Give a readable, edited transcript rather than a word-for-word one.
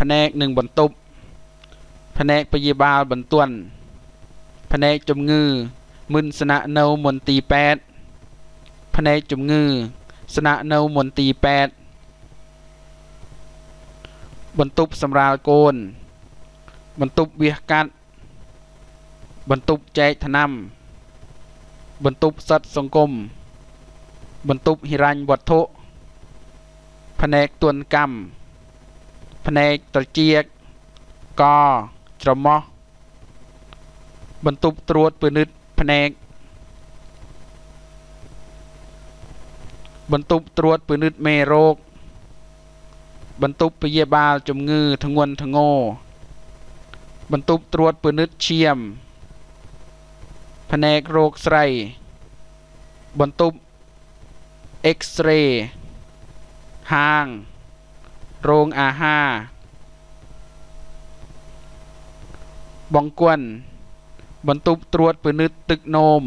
ភ្នែកនិងបន្ទប់ភ្នែកព្យាបាលបន្ទាន់ភ្នែកជំងឺមិនស្នាក់នៅមន្ទីរពេទ្យភ្នែកជំងឺស្នាក់នៅមន្ទីរពេទ្យបន្ទប់សម្រាលកូនបន្ទប់វះកាត់បន្ទប់ចែកថ្នាំបន្ទប់សិទ្ធិសង្គមបន្ទប់ហិរញ្ញវត្ថុផ្នែកទនកម្មផ្នែកត្រចៀកកច្រមុះបន្ទប់ត្រួតពិនិត្យភ្នែកបន្ទប់ត្រួតពិនិត្យមេរោគបន្ទប់ព្យាបាលជំងឺធ្ងន់ធ្ងរបន្ទប់ត្រួតពិនិត្យឈាមផ្នែករោគស្រីបន្ទប់ X-ray ហាងរោងអាហារបង្គន់បន្ទប់ត្រួតពិនិត្យទឹកនោម